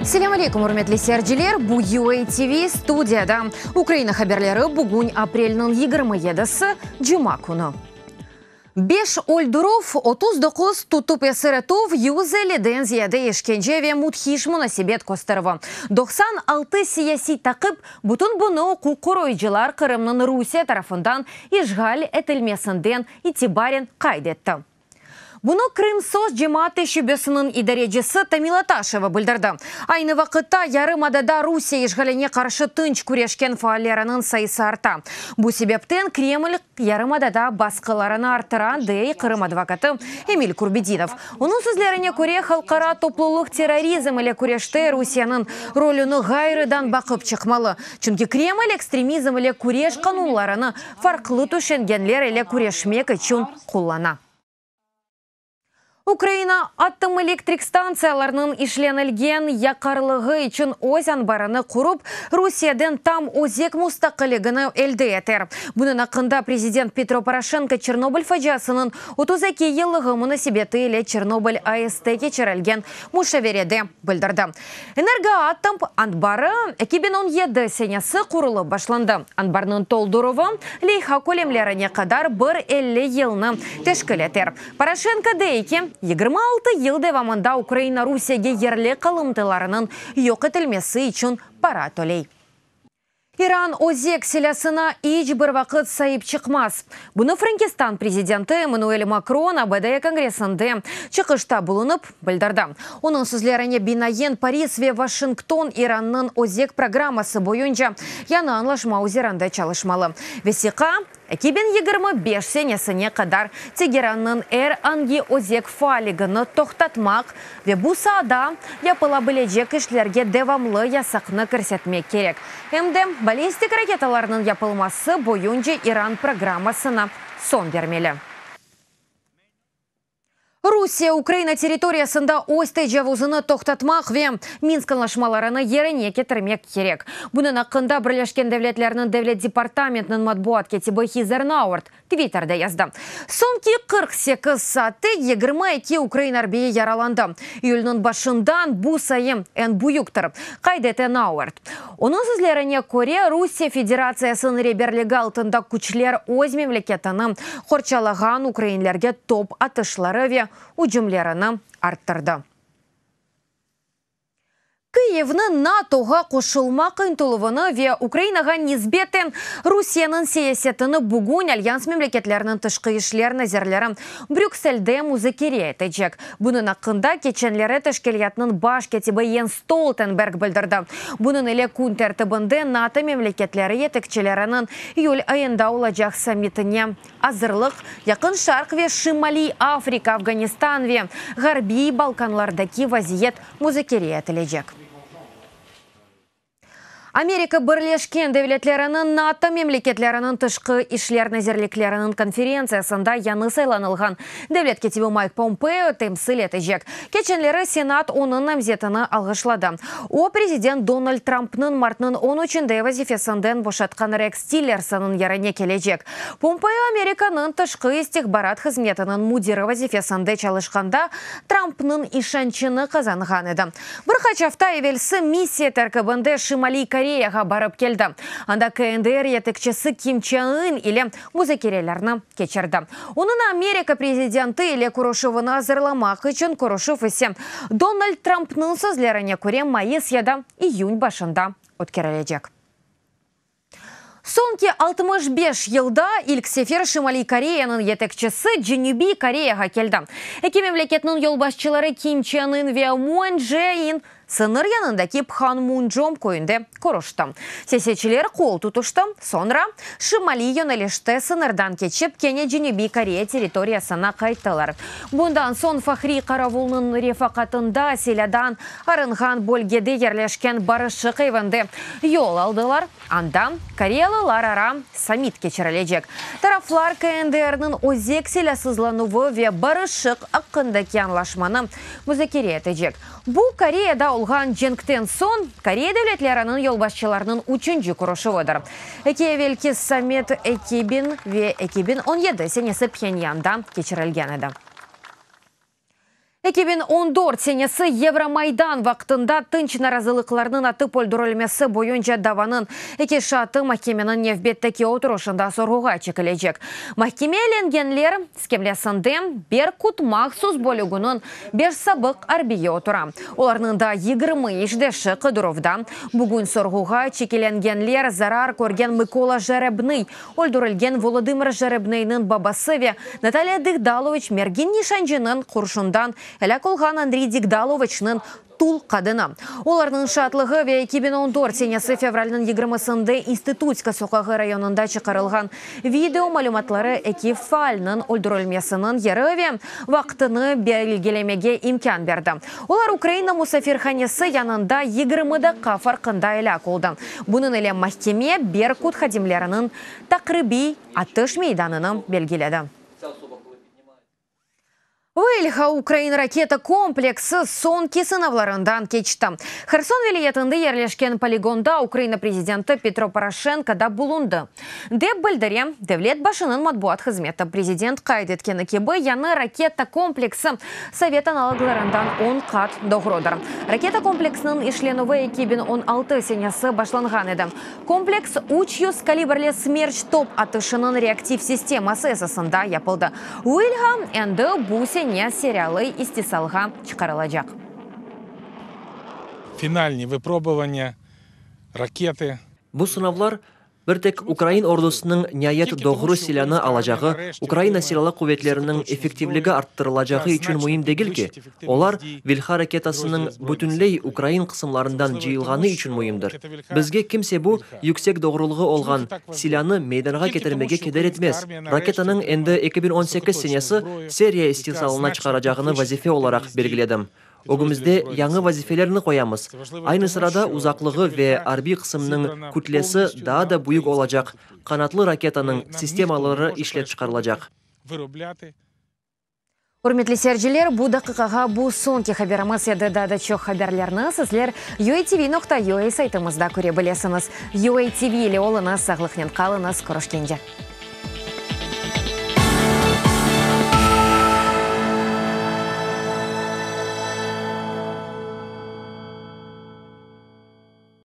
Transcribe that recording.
Selâm aleyküm, ürmetli seyirciler! Bu UA TV studiyada Ukraina haberleri bugün aprelniñ 27-si, cuma künü. Beş öldürüv, 39 tutıp esir etüv, 150-den ziyade işkence ve müthiş munasebet kösterüvi, 96 siyasiy taqip, bütün bunı uquq qoruyıcılar Qırımnıñ Rusiye tarafından işğal etilmesinden itibaren qayd etti. Bunı Krımsos cemaat teşebbüsiniñ idarecisi Tamila Taşeva bildirdi. Aynı vaqıtta yarımadada Rusiye işğaline qarşı tınç küreşken faalleriniñ sayısı arta. Bu sebepten Kreml yarımadada basqılarını arttıra, dey Qırım advokatı Emil Kurbedinov. Onıñ sözlerine köre, halqara toplulıq terrorizm ile küreşte Rusiyeniñ rolüni ğayrıdan baqıp çıqmalı, çünki Kreml ekstremizm ile küreş qanunlarını farqlı tüşengenler ile küreşmek içün qullana. Ukraina atom elektrik stantsiyalarınıñ işlenilgen yaqarlığı içün öz anbarını qurıp, Rusiyeden tam özek mustaqilligini elde eter. Bunıñ aqqında prezident Petro Poroşenko Çernobıl faciasınıñ 32 yıllığı munasebeti ile Çernobıl AESte keçirilgen muşaverede bildirdi. Energoatom anbarı 2017 senesi qurulıp başlandı. Anbarnıñ tolduruvı leyha kölemlerine qadar bir 50 yılnı teşkil eter. Poroşenko dey ki, 26 yıl devamında Ukraina Rusiyege yerli qalımtılarınıñ yoq etilmesi içün para töley. İran özek silâsına iç bir vaqıt saip çıqmaz. Bunı Frenkistan prezidenti Emmanuel Makron ABD Kongressinde çıqışta bulunıp bildirdi. Onıñ sözlerine binaen, Paris ve Washington İrannıñ özek programması boyunca yañı añlaşma üzerinde çalışmalı. Vesiqa 2025 senesine qadar Tegerannıñ er angi özek faalligini toqtatmaq ve bu saada yapıla bilecek işlerge devamlı yasaqnı kirsetmek kerek. Em de ballistik raketalarnıñ yapılması boyunca İran programmasına soñ bermeli. Rusiye Ukraina territoriyasında öz tecavuzını toqtatmaq ve Minsk añlaşmalarını yerine ketirmek kerek. Bunıñ aqqında Birleşken Devletlerniñ Devlet departamentiniñ matbuat kâtibi Heather Nauert Twitterde yazdı. Soñki 48 saatte 22 ukrain arbiyi yaralandı. İyülniñ başından bu sayı eñ büyüktir, qayd ete Nauert. Onıñ sözlerine köre, Rusiye Federatsiyasınıñ reberligi altında küçler öz memleketini qorçalağan ukrainlerge top atışları ve ücümlerini arttırdı. Kıyivniñ NATOğa qoşulmaq ıntıluvını ve Ukrainağa nisbeten Rusiyeniñ siyasetini bugün Alyans memleketleriniñ tışqı işler nazirleri Brükselde muzakere etecek. Bunıñ aqqında keçenleri teşkilâtnıñ baş kâtibi Jens Stoltenberg bildirdi. Bunıñ ile kün tertibinde NATO memleketleri yetekçileriniñ iyül ayında olacaq sammitine azırlıq, Yaqın Şarq ve Şimaliy Afrika, Afganistan ve Ğarbiy Balkanlardaki vaziyet muzakere etilecek. Amerika Birleşken Devletleriniñ NATO memleketleriniñ tışqı işler nazirlikleriniñ konferentsiyasında yañı saylanılğan devlet kâtibi Mayk Pompeo temsil etecek. Keçenleri Senat onıñ namzetini alğışladı. O, prezident Donald Trampnıñ martnıñ on üçünde vazifesinden boşatqan Reks Tillersonnıñ yerine kelecek. Pompeo Amerikanıñ tışqı istihbarat hızmetiniñ müdiri vazifesinde çalışqanda Trampnıñ işançını qazanğan edi. Bir qaç afta evelsi missiya terkibinde Şimaliy Koreyağa barıp keldi. Anda KNDR yetekçisi Kim Çen In ile muzakerelerni keçirdi. Onıñ Amerika prezidenti ile körüşüvini azırlamaq içün körüşüv ise Donald Trampnıñ sözlerine köre mayıs ya da iyün başında ötkerilecek. Soñki 65 yılda ilk sefer Şimaliy Koreyanıñ yetekçisi Cenübiy Koreyağa keldi. Eki memleketniñ yolbaşçıları Kim Çen In ve Moon Jae In sıñır yanındaki Phanmunjom köyünde körüşti. Siyasetçiler qol tutuştı, soñra şimaliy yönelişte sıñırdan keçip, kene Cenübiy Koreya territoriyasına qayttılar. Bundan soñ fahriy qaravulnıñ refaqatında silâdan arınğan bölgede yerleşken Barışıq evinde yol aldılar, anda koreyalılarara sammit keçirilecek. Taraflar KNDR-niñ özek silâsızlanuvı ve barışıq aqqındaki añlaşmanı muzakere etecek. Bu, Koreyada olğan cenkten soñ Koreya devletleriniñ yolbaşçılarınıñ üçünci körüşüvidir. Eki evelki sammit 2000 ve 2017 senesi Phenyanda keçirilgen edi. 2014 senesi Yevromaydan vaqtında tınç narazılıqlarnıñ atıp öldürilmesi boyunca davanıñ eki şaatı mahkemeniñ nevbetteki oturışında sorğuğa çekilecek. Mahkemelengenler skemlesinde Berkut mahsus bölüginiñ beş sabıq arbiyi otura. Olarnıñ daa 20 işdeşi qıdıruvda. Bugün sorğuğa çekilengenler zarar körgen Mıkola Jerebnıy, Öldürilgen Volodımır Jerebnıynıñ babası ve Natalya Digdalovıç mergin nişancınıñ qurşundan elâk olğan Andriy Digdalovıçnıñ tul qadını. Olarnıñ şaatlığı ve 2014 senesi fevralniñ yigirmisinde İnstitutska soqağı rayonında çıqarılğan video malümatları eki faalniñ öldürilmesiniñ yeri ve vaqtını belgilemege imkân berdi. Olar Ukraina musafirhanesi yanında 20 daqqa farqında elâk oldı. Bunıñ ile mahkeme Berkut hadimleriniñ taqribiy atış meydanını belgiledi. Vilha ukrain raketa kompleksi soñki sınavlarından keçti. Herson vilâyetinde yerleşken poligonda Ukraina prezidenti Petro Poroşenko da bulundı, dep bildire devlet başınıñ matbuat hızmeti. Prezident qayd etkeni kibi, yañı raketa kompleksi sovet analoglarından on qat doğrudır. Raketa kompleksiniñ işlenüvi 2016 senesi başlanğan edi. Kompleks 300 kalibrli Smerç top atışınıñ reaktiv sisteması esasında yapıldı. Vilha endi bu sene seriyalı istisalğa çıqarılacaq. Finalni vıprobovaniya raketı. Bu sınavlar Bir tek ukrain ordusınıñ niayet doğru silânı alacağı, Ukraina Silâlı quvetleriniñ effektivligi arttırılacağı içün müim degil ki, olar Vilha raketasınıñ bütünley ukrain qısımlarından cıyılğanı içün müimdir. Bizge kimse bu, yüksek doğrulığı olğan, silânı meydanğa ketirmege keder etmez. Raketanıñ endi 2018 senesi seriya istisalına çıqaracağını vazife olaraq belgiledim. Ögümizde yañı vazifelerni qoyamız. Aynı sırada uzaqlığı ve arbiy qısımnıñ kütlesi daa da büyük olacaq qanatlı raketanıñ sistemaları işlep çıqarılacaq. Ürmetli seyirciler, bu daqiqağa bu soñki haberimiz edi. Daa da çoq haberlerni sizler UATV nokta UA saytımızda köre bilesiñiz. UATV ile oluñız, sağlıqnen qalıñız, körüşkence.